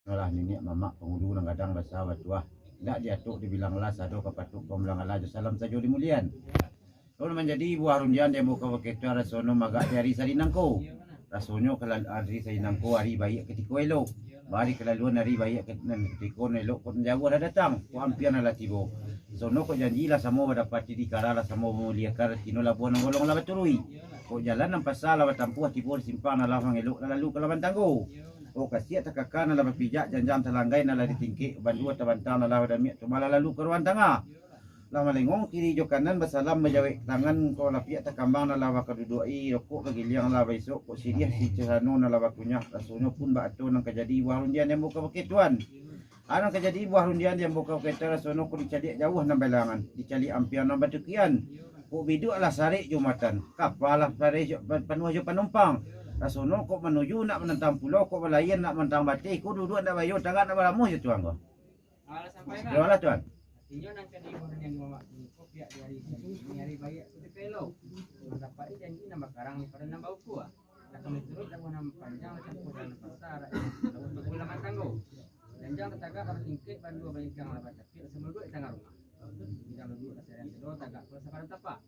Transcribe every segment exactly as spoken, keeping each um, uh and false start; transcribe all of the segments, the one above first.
Inolah niniak mamak pangulu nan gadang basa batuah. Indak diatok dibilang lah, sado ka patuk pamulang alah, jo salam sajo dimulian. Lalu manjadi buah rundiang di ambo ka bakeh tuan, rasonyo magak di ari sari nangko. Rasonyo kalau ari sari nangko, ari baiak katiko elok. Bari kalaluan ari baiak kat-, nan katiko nan elok, kok nan jauah lah datang, kok ampiang lah tibo. Rasonyo kok janji lah samo badapati, dikara lah samo bamuliakan, ratino labuah nan golong lah baturuik. Kok jalan nan pasa lah batampuah, tibo di simpang nan lah mangelok, lah lalu ka laban tanggo. Kok kasiak takaka nan lah bapijak, janjang talanggai nan lah ditingkek, bandua tabantang nan lah badamiak, tu malah lalu ka ruang tangah. Lah malengong kiri jo kanan, basalam bajawek tangan, kok lapiak takambang nan lah bakaduduak-i, rokok bagiliang lah baisok, kok siriah si cahano nan lah bakunyah, rasonyo pun bak ato nan ka jadi buah rundiang di ambo ka bakeh tuan. Nan ka jadi buah rundiang di ambo ka bakeh tuan, rasonyo kok dicaliak jauah nan balangan, dicaliak ampiang nan batukian. Kok biduak lah sarek jo matan, kapa lah pareh jo, panuah jo panumpang. Rasonyo kok manuju nak manantang pulau, kok balayia nak manantang bateh, kok duduak nak bayo, tagak nak baramuah jo tuan ko. Alah, sampai lah. Yo lah, tuan. Inyo nan ka diibo rundiang di mamak ko, pihak di ari sari, di ari baiak sudah ka elok. Mandapati janji nan bakarang di padang nan baukua. Lah kami turuik dabuah nan panjang, lah tampuah jalan nan pasa, rakyat labuah tanggo laman tanggo. Janjang tatagak lah batingkek, bandua balingkang lah batapik, lah samo duduak di tangah rumah. Bidang duduak lah sariang sado, tagak pulo sapadan tapak.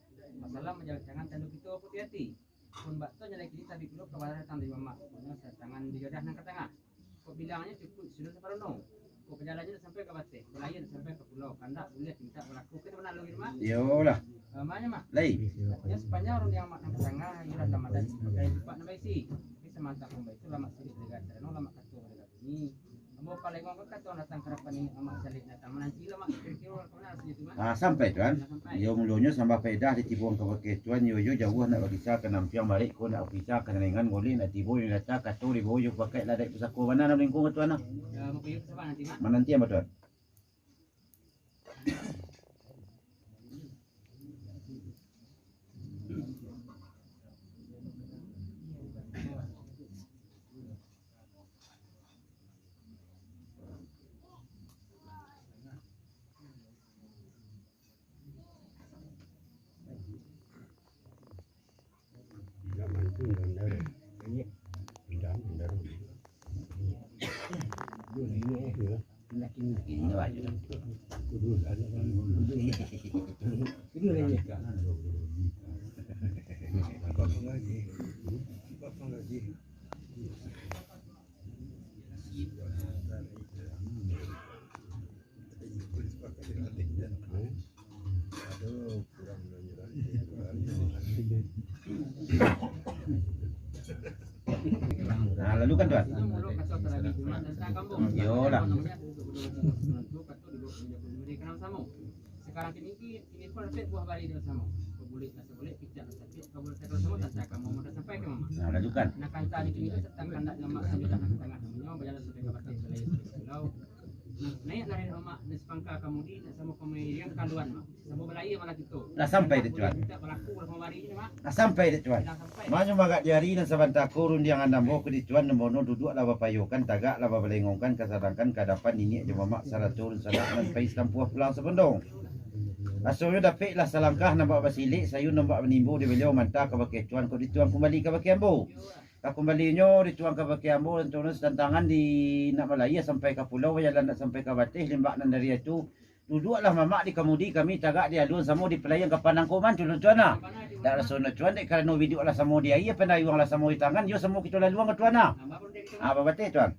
Basalam bajawek tangan, tando kito putiah ati. Pun bak tu, nyo lai kini tabik pulo kabar datang dari mamak, punyo satangan di wadah nan ka tangah. Kok bilangnyo cukuik sudah saparono. Kok pajalannyo nak sampai ka bateh, balayia nak sampai ka pulau, kandak buliah pintak balaku. Kito pernah lalu rumah? Iyolah. Lamanya mah. Lai. Nyo sapanjang rundiang mak nan ka tangah, iyolah lah madan pakai lipak nan baisi. Tapi samantang pun baitu, lamak silik dagah carano, lamak kato dagah bunyi. Ambo palengong ka kato datang ka rapan niniak mamak, salik datang mananti lamak, kiro-kiro ka mana rasonyo tu, Mak? Ah, sampai, Tuan. Lah sampai. Iyo, mulonyo sambah paedah ditibuang ka bakeh Tuan, iyo, iyo, jauah nak bakisa ka nampiang, barik ko nak bakisa ka naingan, golek nak tibo, iyo, data, kato dibawo, iyo, pakai lah dek pusako, bana nak balingkung ka Tuan, nah. Ya, ambo payi ka sabab nanti, Mak. Mananti ambo, Tuan. Nah, lalu kan, Tuan? Iyolah. Sekarang kini, kini pun dapat buah bari dia samo. Kau boleh rasa boleh, picak rasa picak, kau boleh rasa sama, tak kamu mau sampai ke mama. Nah, lalu kan? Nak kanta di kini tu, setang kandak lemak, sambil dah nak tangah, namanya, berjalan sampai ke batas, berlayar sampai ke pulau. Nah, naik lah dari lemak, dari sepangka kamudi, nak sama kami yang kaluan, Mak. Sama berlayar malah gitu. Lah sampai dek Tuan. Minta berlaku, berapa hari ini, Mak? Lah sampai dek Tuan. Lah sampai. Manyo magak di ari nan sabanta ko, rundiang andambo ko di Tuan, nan bono duduak lah bapayokan, tagak lah babalengongkan, kasadangkan ka dapan niniak jo mamak sarato run sanak nan pai satampuah pulang sabondong. Rasonyo dapek lah salangkah nan bak basilek, sayun nan bak manimbo di baliau manta ka bakeh Tuan, kok di Tuan kumbali ka bakeh ambo. Kakumbalinyo di Tuan ka bakeh ambo, Tuan satantangan di nak balayia sampai ka pulau, bajalan nak sampai ka bateh limbak nan dari itu. Duduaklah mamak di kamudi, kami tagak di alun samo di palayan ka panangko man tulun Tuan nah. Dak rasonyo Tuan dek karano biduak lah samo di aia, pandayuang lah samo di tangan, yo samo kito laluang ka Tuan nah. Ah, babateh Tuan.